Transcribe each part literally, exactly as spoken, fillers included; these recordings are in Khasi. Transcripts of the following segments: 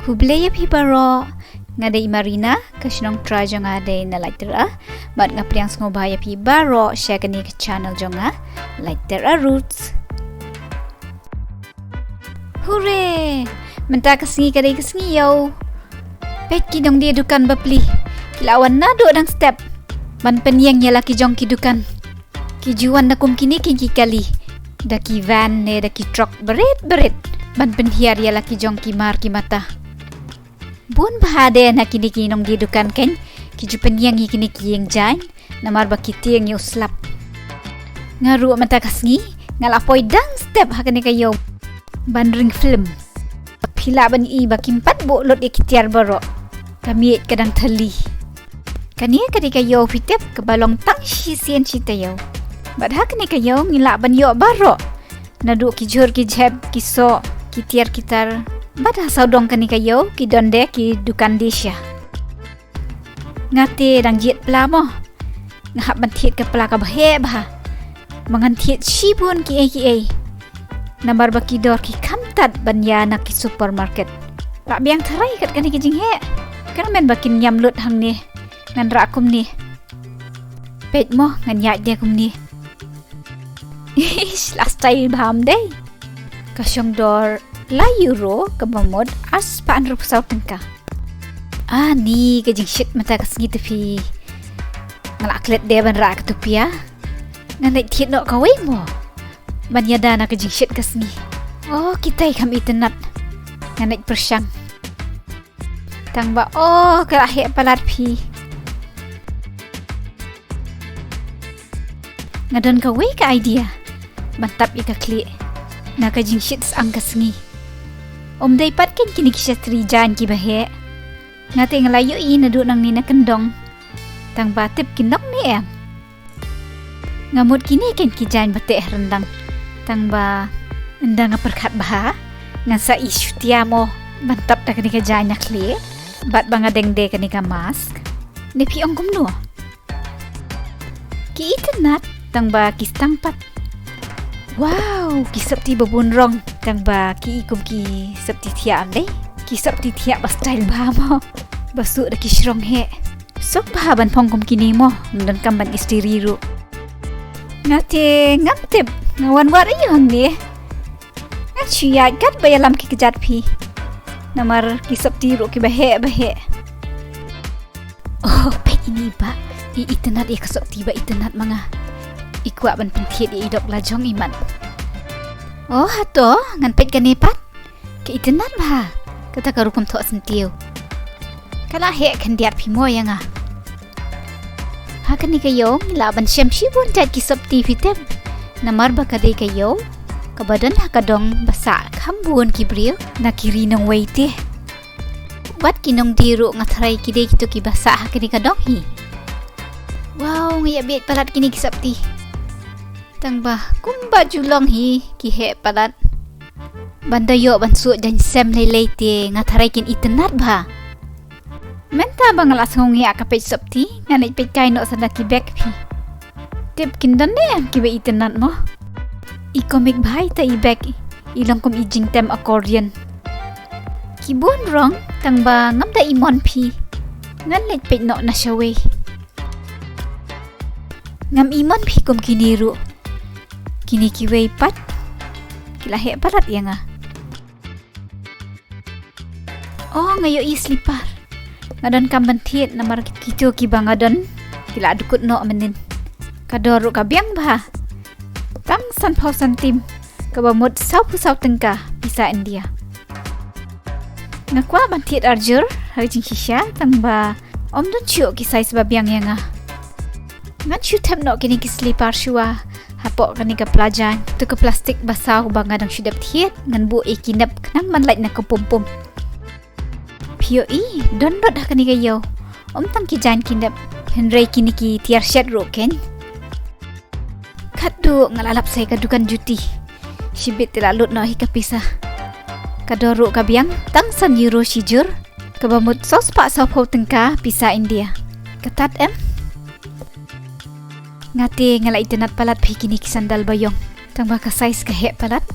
Khublei ïa phi baroh. Nga dei Marina, ka shnong trai jong nga dei na Laityra. Bad nga pdiang sngewbha ïa phi baroh sha kane ka channel jong nga, Laityra Roots. Hure! Mynta ka sngi ka dei ka sngi ïew. Peit ki nongdie dukan bapli. Ki la wan naduh dang step ban pynïeng ïa la ki jong ki dukan. Ki ju wan da kum kine ki, ki kali, da ki van ne da ki truck barit barit ban pynhiar ïa la ki jong ki mar ki mata. Bun bha de na kine ki nongdie dukan kein ki ju pynïeng ïa kine ki ïing jaiñ, namar ba ki tieng ïa u slap. Nga ruh mynta ka sngi nga la poi dang step ha kane ka ïew ban ring film. Phi lah ban i ba kim pat buh lut ïa ki tiar baroh. Ka miej ka dang thylli. Kane ka dei ka ïew phi tip kaba long tang shisien shi taïew. Bad ha kane ka ïew ngi lah ban ïoh baroh. Naduh ki jhur ki jhep, ki soh, ki tiar ki tar. Bad ha sawdong kane ka ïew ki don de ki dukan die sha. Nga te dang jied pla mo. Nga hap ban thied ka pla kaba heh bha. Ba ngan thied shibun kiei kiei. Namar ba ki dor ki khamtam ban ïa na ki supermarket. Lah biang tharai kat kane ka jingheh. Kyrmen ba kin ïam lut hangne. Ngan rah kumne. Peit mo, ngan ïaid de kumne. Ish, la style bha ym dei. Ka shong dor lai euro kaba mut arspah hynriewphew saw tyngka. Ani ka jingshit mynta ka sngi te phi. Nga la klet de ban rah ka tupia. Ngan leit thied noh kawei mo. Ban ïada na ka jingshit ka sngi. Oh, kitai kham itynnat. Ngan leit pyrshang. Tang ba, oh, ka la heh palat phi. Nga don kawei ka idea ban tap ïa ka khlieh na ka jingshit syang ka sngi. Ym dei pat kein kine ki shatri jaiñ kiba heh. Nga te nga la ïohi naduh nangne na kyndong. Tang ba tip kin long ne em. Nga mut kine kein ki jaiñ ba teh ryndang. Tang ba ynda nga pyrkhat bha, ngan sa i shutia mo ban tap da kane ka jaiñ na khlieh. Bad ba nga deng de kane ka mask. Ne phi ong kumno? Ki itynnat tang ba ki stang pat. Wow, ki sopti ba bun rong tang ba ki i kum ki sopti thiah ym dei. Ki sopti thiah ba style bha mo. Ba suh da ki shrong heh. Suk bha ban phong kum kine mo, ym donkam ban istiri ruh. Nga te ngam tip, nga wan wad aïu hangne. Ngan shu ïaid kat ba ïalam ki kjat phi. Namar ki sopti ruh kiba heh ba heh. Oh, peit ine i bah. I itynnat ïa ka sopti ba itynnat ma nga. I kwah ban pynthied ïa i dok lajong i mat. Oh, hato ngan peit kane pat. Ka itynnat bha. Kata ka rukom thoh syntiew. Ka la heh khyndiat phi mo ïa nga. Ha kane ka ïew ngi lah ban shem shibun jait ki sopti phi tip. Namar ba ka dei ka ïew kaba don ha ka dong ba sah kham bun ki briew na ki ri nongwei te. Bad ki nongdie ruh nga tharai ki dei kito kiba sah ha kane ka dong hi. Wow, nga ïa bieit palat kine ki sopti. Tang ba kumba ju long hi ki heh palat. Ban da ïoh ban suh jaiñ sem lei lei te nga tharai kin itynnat bha. Mynta ba nga la sngew ngiah ka peit sopti, ngan leit peit kai noh sa da ki bag phi. Tip kin don ne em kiba itynnat mo. I comic bha ita i bag, i long kum i jingtem accordion. Ki bun rong tang ba ngam da i mon phi. Ngan leit peit noh na shawei. Ngam i mon phi kum kine ruh. Kine kiwei pat ki la heh palat ïa nga. Oh, nga ïohi slipar. Nga donkam ban thied namar kito kiba nga don ki la dkut noh mynnin. Ka dor ruh ka biang bha. Tang sanphew santim, kaba mut sawphew saw tyngka pisa India. Nga kwah ban thied arjur ha ka jingshisha tang ba ym don shuh ki size ba biang ïa nga. Ngan shu thep noh kine ki slipar shuwa hapoh kane ka pla jaiñ, to ka plastik ba saw ba nga dang shu dep thied, ngan buh ïa ki nep khnang ban lait na ka pum pum. Phi ïohi, don lut ha kane ka ïew. Ym tang ki jaiñ ki nep, hynrei kine ki tiar shet ruh kein. Khatduh nga la lap sa ïa ka dukan juti. Shibit te la lut noh hi ka pisa. Ka dor ruh ka biang, tang san euro shi jur. Kaba mut sawspah sawphew tyngka pisa India. Ka tad em? Nga te nga la itynnat palat phi kine ki sandal ba ïong. Tang ba ka size ka heh palat.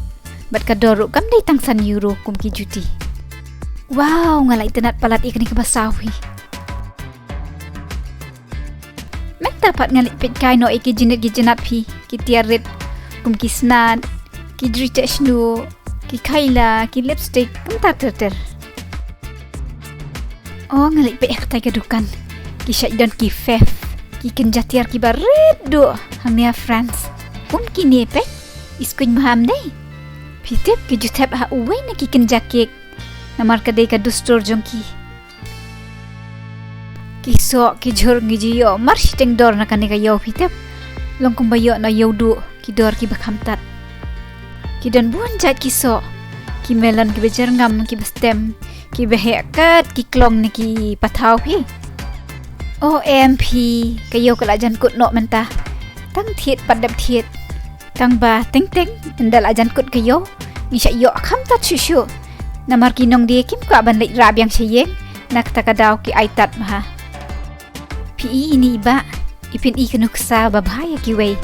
Bad ka dor ruh kam dei tang san euro kum ki juti. Wow, nga la itynnad palat ïa kane kaba saw hi. Mynta pat nga leit peit kai noh ïa ki jingït ki jingïat phi, ki tiar rit, kum ki snat, ki jri teh shnu, ki khaila, ki lipstick, kumta ter ter. Oh, nga leit peit ha katai ka dukan. Ki shait don ki fave, ki kynja tiar kiba rit duh hangne ha France. Kum kine peit, i skun maham dei. Phi tip ki ju thep ha uwei na ki kynja cake. Namar ka dei ka dustur jong ki. Ki soh ki jhur ngi ju ïoh mar shiteng dor na kane ka ïew phi tip. Long kumba ïoh na ïew duh ki dor kiba kham tad. Ki don bun jait ki soh. Ki melon kiba jyrngam kiba stem. Kiba heh kat ki klong ne ki pathaw phi. O M phi, ka ïew ka la jan kut noh mynta. Tang thied pat dep thied. Tang ba teng teng, ynda la jan kut ka ïew, ngi shah ïoh kham tad shuh shuh. Namar ki nongdie kim kwah ban leit rah biang sha ïing, na kata ka daw ki ai tad bha. Phi i ine i bah, i pyni ka nuksa babha ïa kiwei.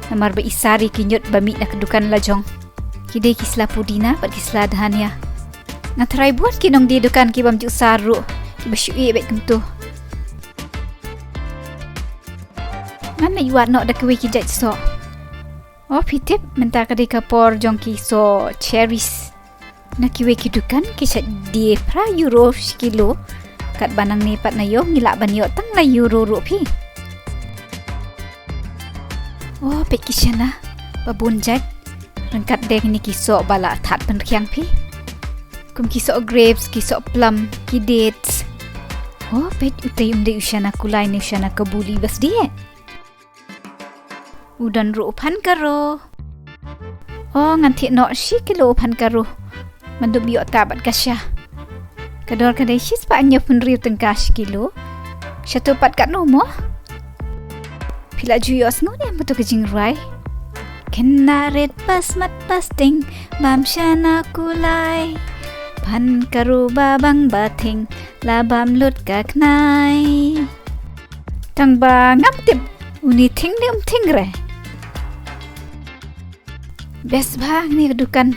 Namar ba i sari ki ñiut ba mih na ka dukan la jong. Ki dei ki sla pudina bad ki sla dhania. Nga tharai bun ki nongdie dukan ki bym ju sar ruh, kiba shu ïeh beit kumto. Ngan leit wad noh da kiwei ki jait soh. O phi tip, mynta ka dei ka por jong ki soh cherries. Na kiwei ki dukan ki shait die phra euro shi kilo. Katba nangne pat na ïew ngi lah ban ïoh tang lai euro ruh phi. O peit ki shana ba bun jait. Ryngkat de kine ki soh ba la thad pynrhiang phi. Kum ki soh grapes, ki soh plum, ki dates. O peit utei um dei u shana kulai ne u shana kabuli bas die. U don ruh u phan karo. O ngan thied noh shi kilo u phan karo. Myndup ïoh ta bad ka sha. Ka dor ka dei shispah hynñiew phew hynriew tyngka shi kilo. Sha to pat katno mo? Phi la ju ïoh sngew ne em kato ka jingrwai? Khynnah rit ba smat ba sting, bam shana kulai. Phan karo ba bang ba thing, la bam lut ka khnai. Tang ba ngam tip une thing ne um thing re. Best bha kane ka dukan,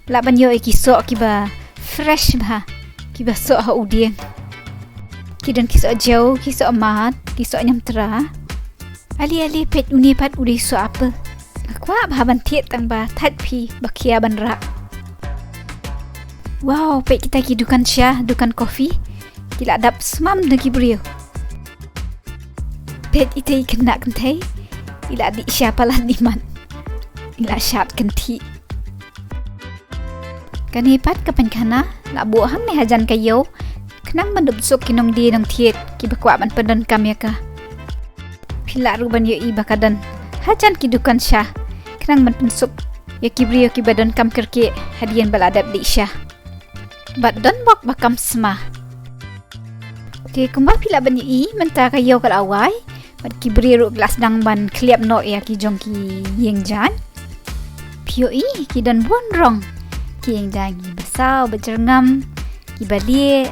lah ban ïoh ïa ki soh kiba fresh bha, kiba soh ha u dieng. Ki don ki soh jew, ki soh mad, ki soh ñiamtra. Ale ale peit une pat u dei soh apple. Nga kwah bha ban thied tang ba thait phi ba khia ban rah. Wow, peit kita ki dukan sha, dukan coffee. Ki la dap smam da ki briew. Peit ita i khynnah kynthei. I la dih sha palat dih mat. I la shad kynthih. Kane pat ka painkhana la buh hangne hajan ka ïew. Khnang ban dup suk ki nongdie nongthied kiba kwah ban pyndonkam ïa ka. Phi lah ruh ban ïohi ba ka don hajan ki dukan sha. Khnang ban pynsuk ïa ki briew kiba donkam kyrkieh hadien ba la dep dih sha. Bad don bok ba kam sma. Te kumba phi lah ban ïohi mynta ka ïew ka la wai. Bad ki briew ruh ki la sdang ban khliap noh ïa ki jong ki ïing jaiñ. Phi ïohi ki don bun rong. Ki ïing jaiñ kiba saw ba jyrngam, kiba lieh.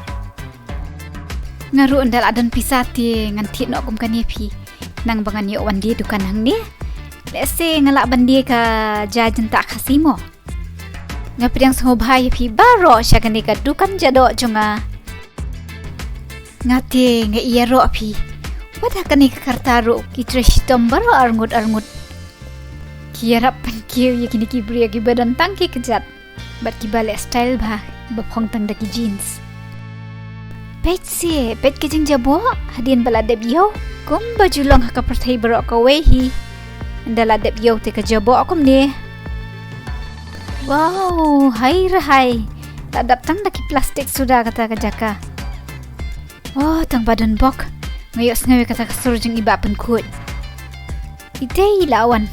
Nga ruh ynda la don pisa te ngan thied noh kum kane phi. Nang ba ngan ïoh wan die dukan hangne. Lehse nga lah ban die ka ja jyntah Khasi mo. Nga pdiang sngewbha ïa phi baroh sha kane ka dukan ja doh jong nga. Nga te nga ïaroh phi. Wat ha kane ka karta ruh ki trei shitom baroh arngut arngut. Ki ïarap pynkiew ïa kine ki briew kiba don tang ki kjat. Bad kiba leh style bha, ba phong tang da ki jeans. Peit se, peit ka jingjaboh, hadien ba la dep ïew, kumba ju long ha ka pyrthei baroh kawei hi. Ynda la dep ïew te ka jaboh kumne. Wow, hai re hai. La dap tang da ki plastik suda kata ka jaka. Oh, tang ba don bok. Nga ïohsngew ïa kata ka sur jong i bah pynkhuid. Ite i la wan.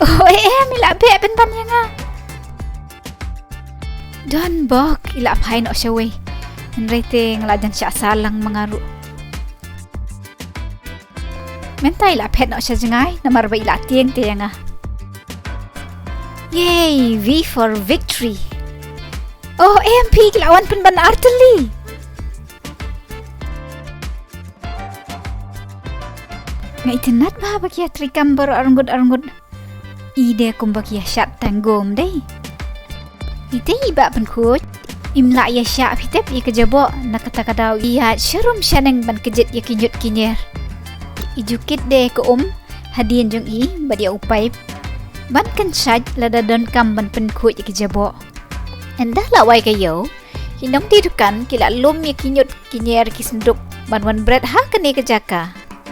Oh, eh, em, i la beh pynban ïa nga. Don bok, i la phai noh shawei. Hynrei te nga la jan shah salang ma nga ruh. Mynta i la phet noh sha jngai, namar ba i la tieng te ïa nga. Yay, V for victory. Oh, em phi ki la wan pynban artylli. Nga itynnad bha ba ki ïa trei kam baroh arngut arngut. I de kumba ki ïa shad tang gum dei. Ite i bah pynkhuid, Im lah ïa shah phi tip ïa ka jaboh, na kata ka daw i ïaid sharum shaneng ban kjit ïa ki ñiut ki ñier. I ju kit de ka um hadien jong i bad ïa u paip ban kynshait lada donkam ban pynkhuid ïa ka jaboh. Ynda la wai ka ïew, ki nongdie dukan ki la lum ïa ki ñiut ki ñier ki synduk ban wan bret ha kane ka jaka.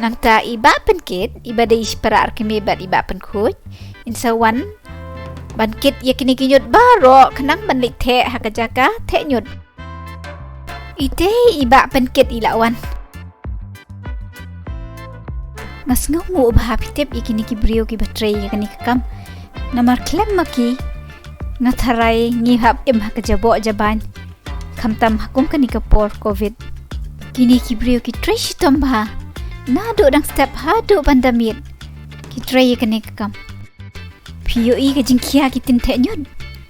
Nangta i bah pynkit, i ba dei i shipara ar kmie bad i bah pynkhuid, in sa wan ban kit ïa kine ki ñiut baroh khnang ban leit theh ha ka jaka theh ñiut. Ite i bah pynkit i la wan. Nga sngewnguh bha phi tip ïa kine ki briew ki ba trei ïa kane ka kam. Namar khlem ma ki nga tharai ngi hap im ha ka jaboh jabain, khamtam ha kum kane ka por covid. Kine ki briew ki trei shitom bha, naduh dang step haduh ban da miet ki trei ïa kane ka kam. Phi ïohi ka jingkhia ki tyntheh ñiut,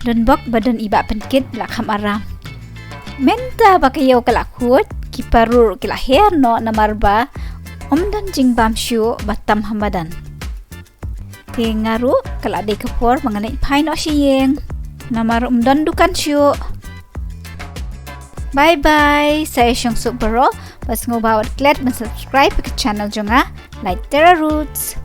don bok ba don i bah pynkit la kham aram. Mynta ba ka ïew ka la khuid, ki parur ki la her noh namar ba ym don jingbam shuh ba tam ha madan. Te nga ruh ka la dei ka por ba ngan leit phai noh sha ïing namar ym don dukan shuh. Bye bye, sa ïa shong suk baroh, bad sngewbha wat klet ban subscribe ïa ka channel jong nga, Light Terra Roots.